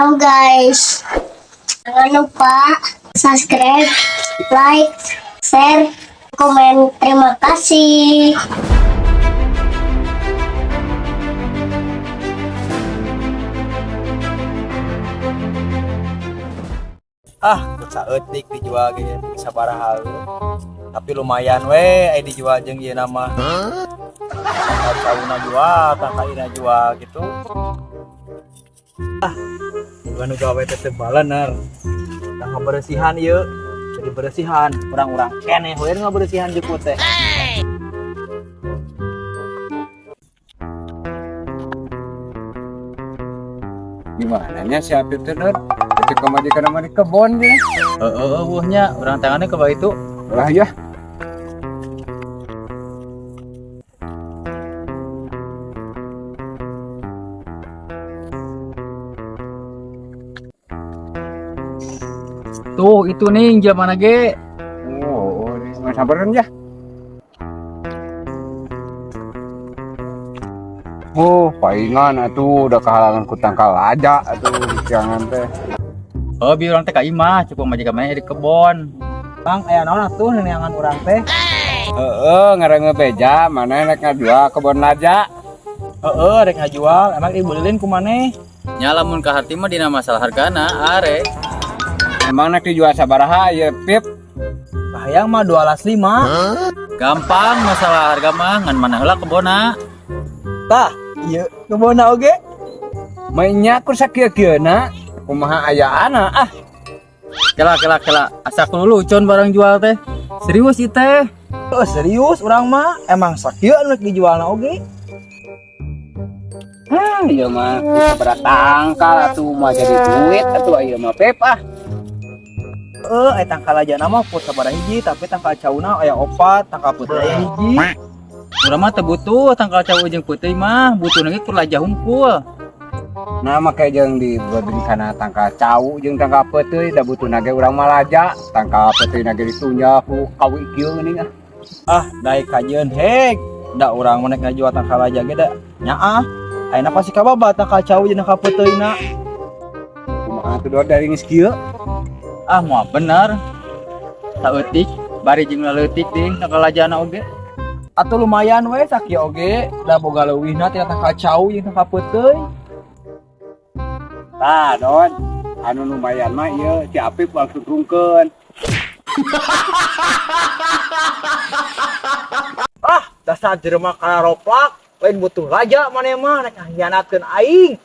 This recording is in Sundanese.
Halo guys, jangan lupa subscribe, like, share, komen. Terima kasih. Ah, saeutik dijual ge sabaraha, tapi lumayan we aya dijual jeung ieu nama tangkal cauna jual, tangkal ina jual gitu. Ah, bukan nu gawe teh teu balener. Tah, ngaberesihan ieu, jadi beresihan urang-urang keneh we ngaberesihan jukut teh. Gimana nya si Apip teh, Dot? Itu pamajikan mah di kebon dia. Heeh, eueuh nya urang tangannya ke itu. Lah ya. Tuh, itu nih jelema ge. Oh, ini mah sabaran ya. Oh, palingan atuh udah kehalangan ku tangkal aja atuh jangan teh. Oh, bi urang teh ka imah, cukup majikan maneh di kebon. Bang, aya naon atuh neneangan urang teh? Heeh, ngarange beja, mana rek ngajual kebon laja. Heeh, rek ngajual, emang dibeuliin ku maneh? Nya, lamun ka hati mah dina masalah hargana are. Emang nak dijual sabaraha ya, Pip? Hayang mah 25. Gampang masalah harga mah, ngan mana heula kebonna. Tah, ieu kebonna oge. Mainnya ku sakieu-kieuna, kumaha ayaana ah. Kela kela kela, asa lucon barang jual teh. Serius ieu teh? Oh, serius urang mah, emang sakieu anu rek dijualna oge. Hah, ieu mah sabaraha tangkal atuh mah jadi duit atuh ieu mah, Pip, ah. Eh, tangkal aja nama put sabaraha hiji, tapi tangkal cauna aya opat, tangkal putih aya hiji. Urang mah teu butuh tangkal cau jeung peuteui mah, butuh ge kur laja hungkul. Nah, make jeung dibeli kana tangkal cau jeung tangkal peuteuy, da butuh ge urang mah laja, tangkal peuteuy ge ditunjal ku kawi kieu geuning ah. Ah, daek kajeun hek. Da urang mah nek ngajual tangkal aja ge da nyaah. Ayeuna pasti kababa tangkal cau jeung tangkal peuteuyna. Kumaha atuh, Dot, dari geus kieu? Ah, moal bener. Saeutik bari jeung leutik deui tangkal lajana oge. Atuh lumayan we sakieu oge, da boga leuwihna tina tangkal cau jeung tangkal peuteuy. Tah, Don. Anu lumayan mah ieu si Apip langsung rungkeun. Ah, dasar jelema karoplak, lain butuh raja maneh mah, rek ngakhianatkeun aing.